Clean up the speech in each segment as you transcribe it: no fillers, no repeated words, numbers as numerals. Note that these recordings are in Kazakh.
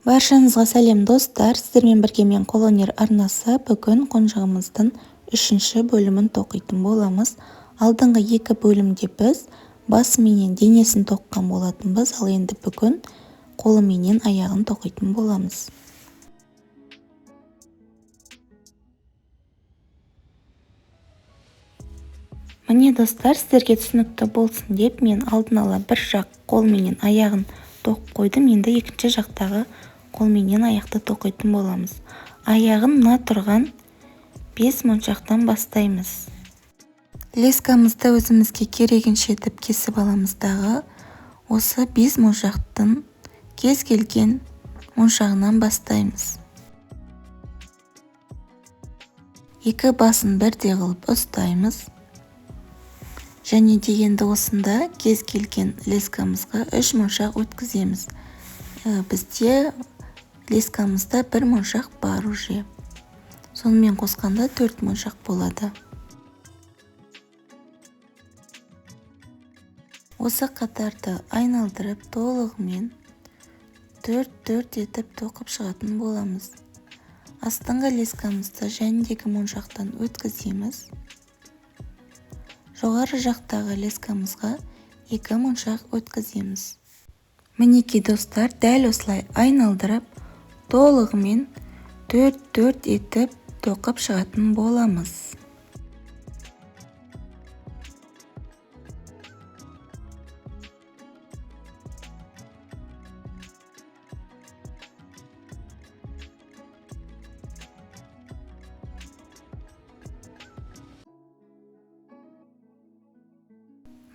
Баршаңызға сәлем, достар! Сіздермен бірге мен, Қолөнер арнасы. Бүгін қонжығымыздың үшінші бөлімін тоқитын боламыз. Алдыңғы екі бөлімде біз басы менен денесін тоқыған болатынбыз, ал енді бүгін қолы менен аяғын тоқитын боламыз. Міне, достар, сіздерге түсінікті болсын деп мен алдын ала бір жақ қол менен аяғын тоқып қойдым. Енді екінші жақтағы қолменен аяқты тоқитын боламыз. Аяғын мына тұрған 5 моншақтан бастаймыз. Лескамызды өзімізге керегінше етіп кесіп аламыз дағы, осы 5 моншақтың кез келген моншағынан бастаймыз. Екі басын бірдей қылып ұстаймыз. Және де енді осында кез келген лескамызға 3 моншақ өткіземіз. Бізде лескамызда бір моншақ бар уже. Сонымен қосқанда 4 моншақ болады. Осы қатарды айналдырып толығымен 4-4 етіп тоқып шығатын боламыз. Астыңғы лескамызды жәндегі моншақтан өткіземіз. Жоғары жақтағы лескамызға 2 моншақ өткіземіз. Мінекей, достар, дәл осылай айналдырып толығымен 4-4 етіп тоқып шығатын боламыз.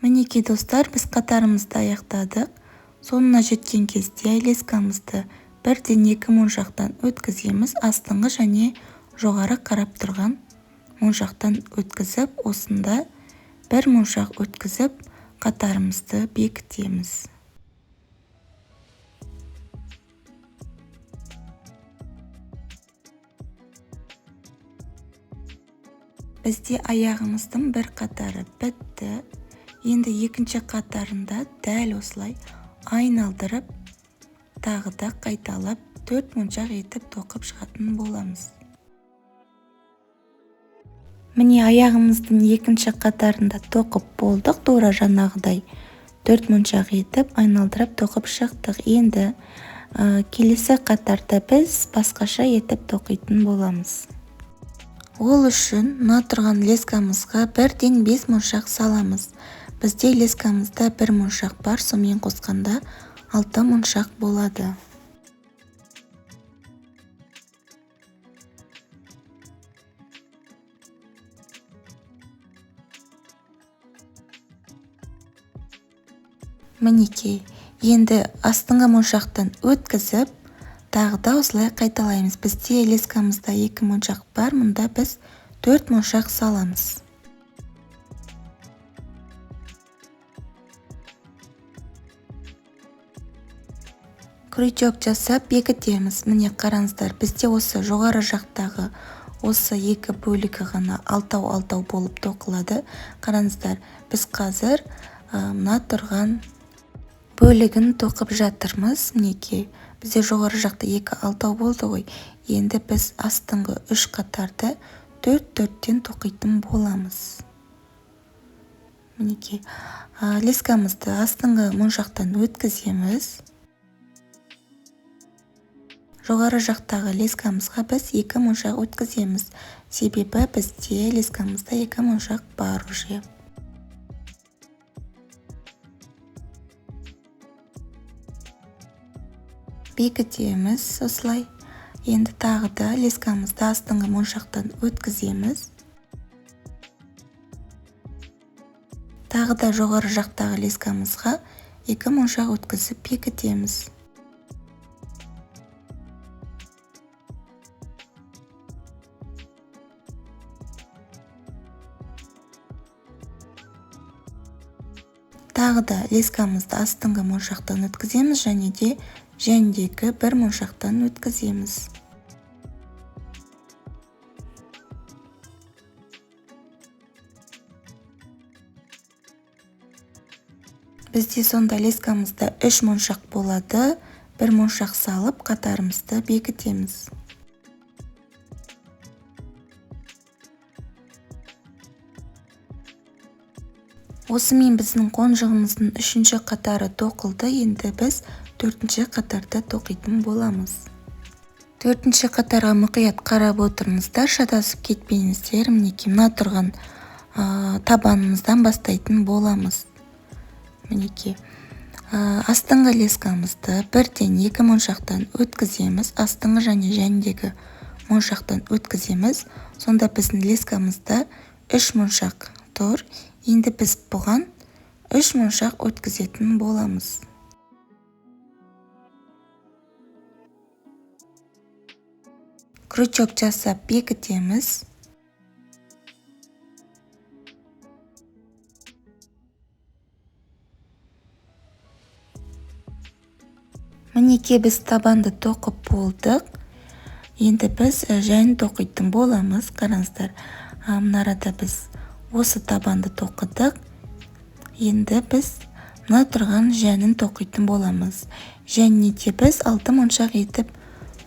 Мінекей, достар, біз қатарымызды аяқтадық. Соңына жеткен кезде лескамызды бірден 2 моншақтан өткіземіз. Астыңғы және жоғары қарап тұрған моншақтан өткізіп, осында бір моншақ өткізіп, қатарымызды бекітеміз. Бізде аяғымыздың бір қатары бітті. Енді екінші қатарында дәл осылай айналдырып, тағы да қайталап 4 моншақ етіп тоқып шығатын боламыз. Міне, аяғымыздың екінші қатарында тоқып болдық. Тура жаңағыдай 4 моншақ етіп айналдырып тоқып шықтық. Енді келесі қатарда біз басқаша етіп тоқитын боламыз. Ол үшін мына тұрған лескамызға бірден 5 моншақ саламыз. Бізде лескамызда бір моншақ бар, сонымен қосқанда 6 моншақ болады. Мінекей, енді астыңғы моншақтан өткізіп, тағы да осылай қайталаймыз. Бізде лескамызда 2 моншақ бар, мұнда біз 4 моншақ саламыз. Крючок жасап бекітеміз. Міне, қараңыздар, бізде осы жоғары жақтағы осы екі бөлігі ғана алтау-алтау болып тоқылады. Қараңыздар, біз қазір мына тұрған бөлігін тоқып жатырмыз. Мінекей, бізде жоғары жақта екі алтау болды ғой. Енді біз астыңғы 3 қатарды 4-4-тен тоқитын боламыз. Мінекей, лескамызды астыңғы моншақтан өткіземіз. Жоғары жақтағы лескамызға біз 2 моншақ өткіземіз. Себебі бізде лескамызда 2 моншақ бар уже. Бекітеміз осылай. Енді тағы да лескамызды астыңғы моншақтан өткіземіз. Тағы да жоғары жақтағы лескамызға 2 моншақ өткізіп бекітеміз. Тағы да лескамызды астыңғы моншақтан өткіземіз және де жәндегі бір моншақтан өткіземіз. Бізде сонда лескамызда 3 моншақ болады. Бір моншақ салып, қатарымызды бекітеміз. Осымен біздің қонжығымыздың 3-ші қатары тоқылды. Енді біз 4-ші қатарды тоқитын боламыз. 4-ші қатарға мұқият қарап отырыңыздар, шатасып кетпеңіздер. Мінекей, мына тұрған табанымыздан бастайтын боламыз. Мінекей, астыңғы лескамызды бірден 2 моншақтан өткіземіз, астыңғы және жәндегі моншақтан өткіземіз. Сонда біздің лескамызда 3 моншақ тұр. Енді біз бұған 3 моншақ өткізетін боламыз. Крючок жасап бекітеміз. Мінекей, біз табанды тоқып болдық. Енді біз жәйін тоқитын боламыз. Қараңыздар, мына арада біз осы табанды тоқыдық. Енді біз мына тұрған жәнін тоқитын боламыз. Және де біз 6 моншақ етіп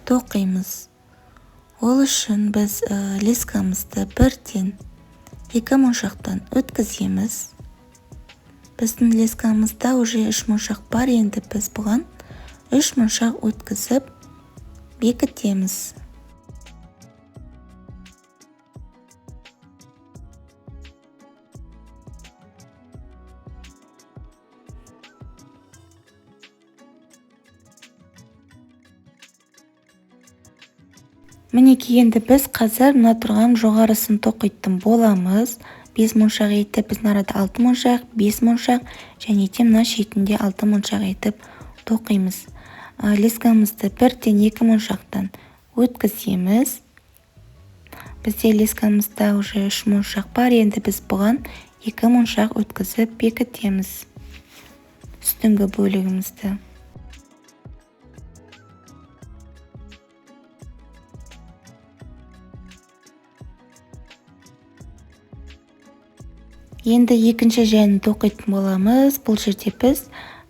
тоқимыз. Ол үшін біз лескамызды бірден 2 моншақтан өткіземіз. Біздің лескамызда уже 3 моншақ бар. Енді біз бұған 3 моншақ өткізіп бекітеміз. Мінекей, енді біз қазір мына тұрған жоғарысын тоқитын боламыз. 5 моншақ етіп, біздің арада 6 моншақ, 5 моншақ және де мына шетінде 6 моншақ етіп тоқимыз. Лескамызды бірден 2 моншақтан өткіземіз. Бізде лескамызда уже 3 моншақ бар. Енді біз бұған 2 моншақ өткізіп бекітеміз үстіңгі бөлігімізді. Енді екінші жәйін тоқитын боламыз. Бұл жерде біз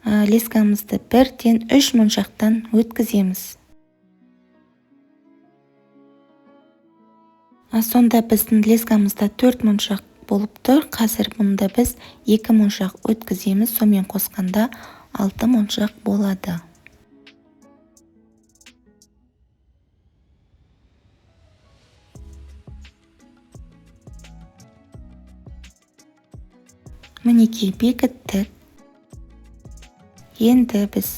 лескамызды бірден 3 моншақтан өткіземіз. Сонда біздің лескамызда 4 моншақ болып тұр. Қазір бұнда біз 2 моншақ өткіземіз. Сонымен қосқанда 6 моншақ болады. Мінекей, бекіттік. Енді біз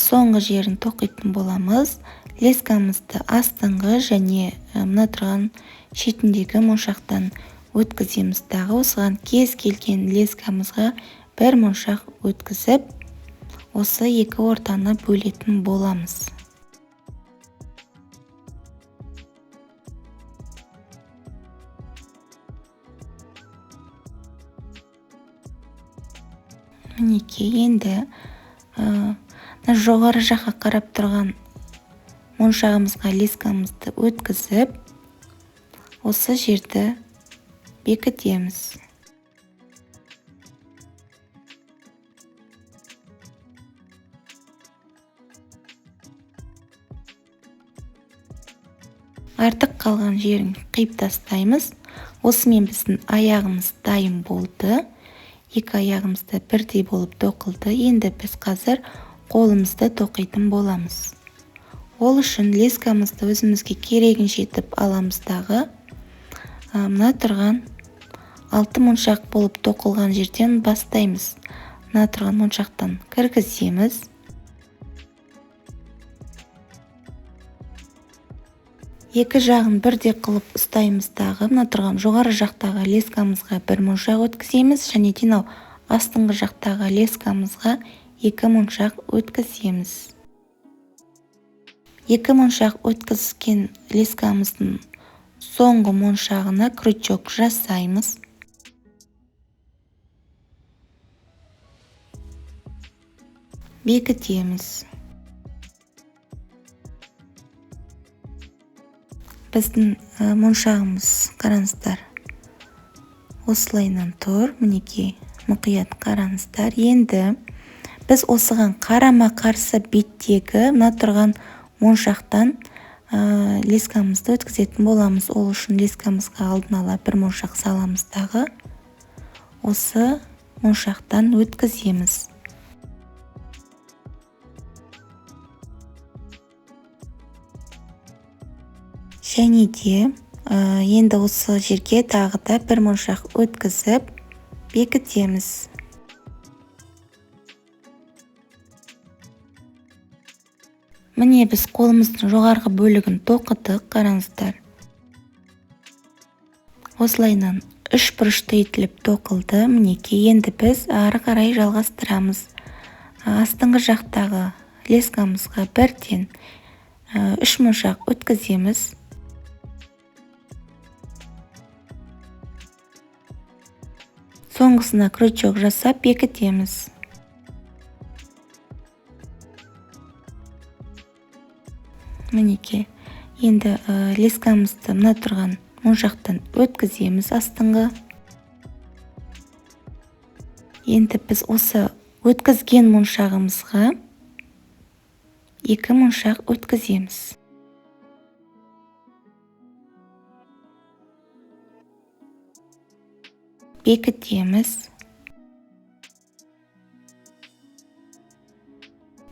соңғы жерін тоқитын боламыз. Лескамызды астыңғы және мына тұрған шетіндегі моншақтан өткіземіз. Тағы осыған кез келген лескамызға бір моншақ өткізіп, осы екі ортаны бөлетін боламыз. Мінекей, енді жоғары жаққа қарап тұрған моншағымызға лескамызды өткізіп, осы жерді бекітеміз. Артық қалған жерін қиып тастаймыз. Осымен біздің аяғымыз дайын болды. Екі аяғымыз да бірдей болып тоқылды. Енді біз қазір қолымызды тоқитын боламыз. Ол үшін лескамызды өзімізге керегінше етіп аламыз дағы, мына тұрған 6 моншақ болып тоқылған жерден бастаймыз. Мына тұрған моншақтан кіргіземіз. Екі жағын бірдей қылып ұстаймыз дағы, мына тұрған жоғары жақтағы лескамызға бір моншақ өткіземіз және де мынау астыңғы жақтағы лескамызға 2 моншақ өткіземіз. 2 моншақ өткізген лескамыздың соңғы моншағына крючок жасаймыз. Бекітеміз. Біздің моншағымыз, қараңыздар, осылайынан тұр. Мінекей, мұқият қараңыздар. Енді Біз осыған қарама-қарсы беттегі мына тұрған моншақтан лескамызды өткізетін боламыз. Ол үшін лескамызға алдын ала бір моншақ саламыз дағы осы моншақтан өткіземіз. Және де енді осы жерге тағы да бір моншақ өткізіп бекітеміз. Міне біз қолымыздың жоғарғы бөлігін тоқыдық, қараңыздар. Осылайынан үш бұрышты етіліп тоқылды. Мінекей, енді біз ары қарай жалғастырамыз. Астыңғы жақтағы лескамызға бірден үш моншақ өткіземіз. Соңғысына крючок жасап бекітеміз. Мінекей, енді лескамызды мына тұрған моншақтан өткіземіз астыңғы. Енді біз осы өткізген моншағымызға екі моншақ өткіземіз. Бекітеміз.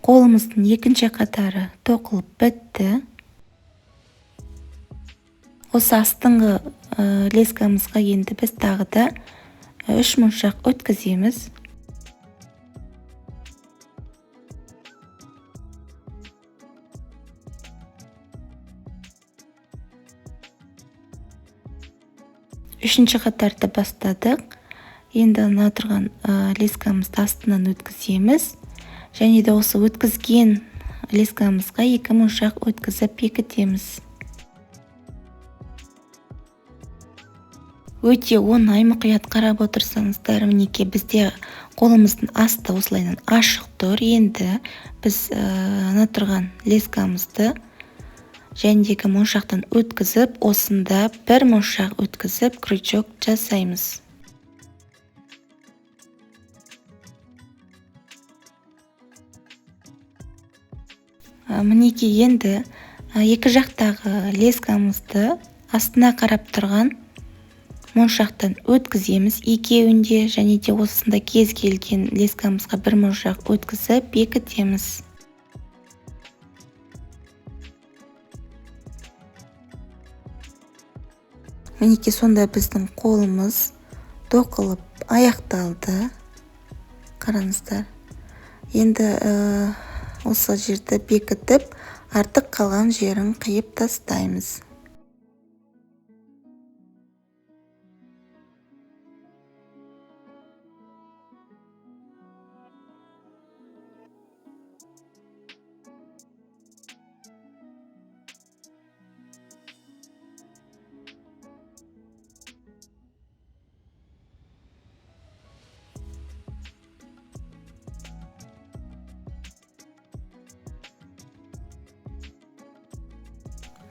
Қолымыздың екінші қатары тоқылып бітті. Осы астыңғы лескамызға енді біз тағы да үш моншақ өткіземіз. Үшінші қатарды бастадық. Енді мына тұрған лескамызды астынан өткіземіз. Және де осы өткізген лескамызға екі моншақ өткізіп бекітеміз. Өте оңай, мұқият қарап отырсаңыздар, мінекей бізде қолымыздың асты осылайынан ашық тұр. Енді біз ана тұрған лескамызды жәндегі моншақтан өткізіп, осында бір моншақ өткізіп крючок жасаймыз. Мінекей, енді екі жақтағы лескамызды астына қарап тұрған моншақтан өткіземіз екеуінде, және де осында кез келген лескамызға бір моншақ өткізіп бекітеміз. Мінекей, сонда біздің қолымыз тоқылып аяқталды. Қараңыздар. Енді осы жерді бекітіп, артық қалған жерін қиып тастаймыз.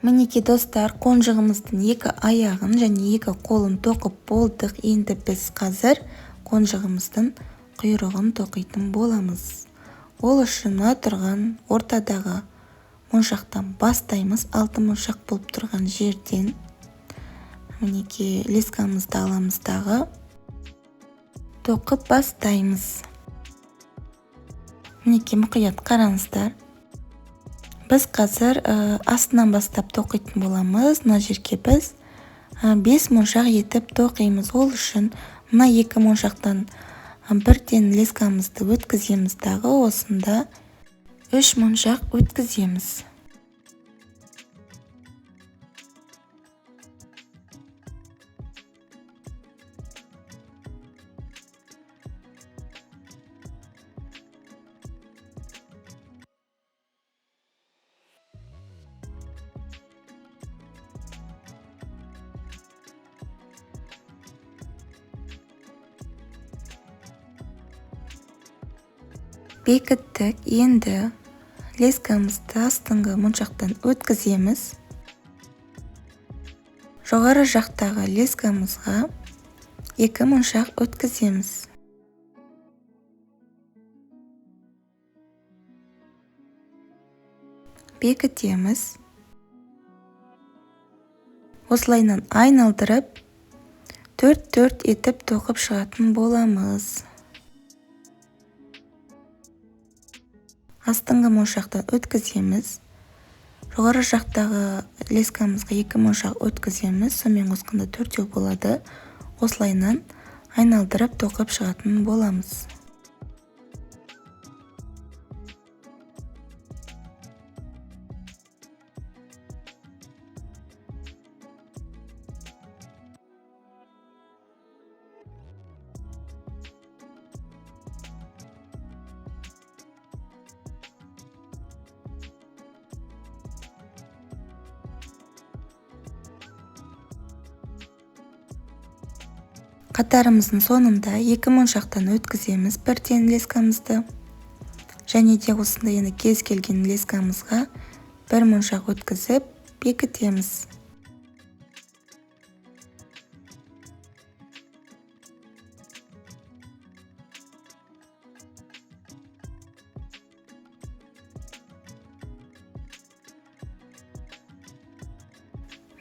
Мінекей достар, қонжығымыздың екі аяғын және екі қолын тоқып болдық. Енді біз қазір қонжығымыздың құйрығын тоқитын боламыз. Ол үшін мына тұрған ортадағы моншақтан бастаймыз, алты моншақ болып тұрған жерден. Мінекей, лескамызды аламыз дағы тоқып бастаймыз. Мінекей, мұқият қараңыздар. Біз қазір астынан бастап тоқитын боламыз. Мына жерге біз 5 моншақ етіп тоқимыз. Ол үшін мына екі моншақтан бірден лескамызды өткіземіз дағы осында 3 моншақ өткіземіз. Бекіттік. Енді лескамызды астыңғы моншақтан өткіземіз. Жоғары жақтағы лескамызға екі моншақ өткіземіз. Бекітеміз. Осылайынан айналдырып, 4-4 етіп тоқып шығатын боламыз. Астыңғы моншақтан өткіземіз. Жоғары жақтағы лескамызға 2 моншақ өткіземіз. Сонымен қосқанда 4 болады. Осылайынан айналдырып тоқып шығатын боламыз. Қатарымыздың соңында 2 моншақтан өткіземіз бірден лескамызды. Және де осындай енді кез келген лескамызға бір моншақ өткізіп бекітеміз.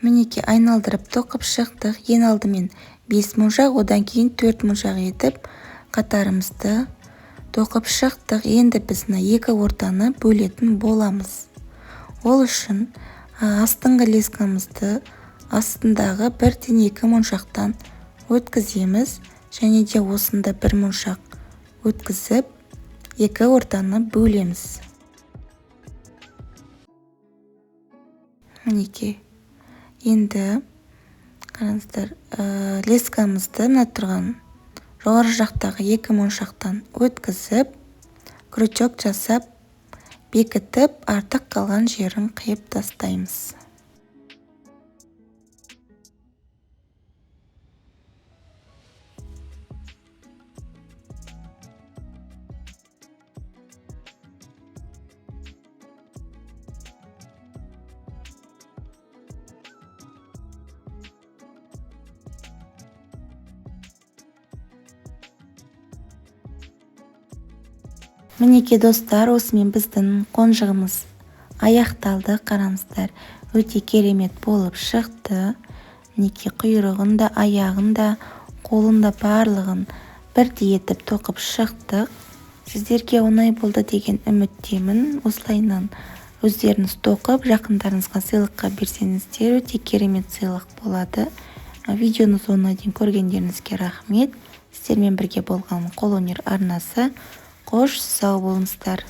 Мінекей айналдырып тоқып шықтық. Ең алдымен 5 моншақ, одан кейін 4 моншақ етіп қатарымызды тоқып шықтық. Енді біз мына екі ортаны бөлетін боламыз. Ол үшін астыңғы лескамызды астындағы бірден 2 моншақтан өткіземіз. Және де осында бір моншақ өткізіп, екі ортаны бөлеміз. Мінекей. Енді қараңыздар, лескамызды мына тұрған жоғары жақтағы 2 моншақтан өткізіп, крючок жасап, бекітіп, артық қалған жерін қиып тастаймыз. Мінекей достар, осымен біздің қонжығымыз аяқталды. Қараңыздар, өте керемет болып шықты. Мінекей құйрығын да, аяғын да, қолын да барлығын бірдей етіп тоқып шықтық. Сіздерге оңай болды деген үміттемін. Осылайынан өздеріңіз тоқып, жақындарыңызға сыйлыққа берсеңіздер, өте керемет сыйлық болады. Видеоны соңына дейін көргендеріңізге рахмет. Сіздермен бірге болған Қолөнер арнасы. Қош, сау болыңыздар.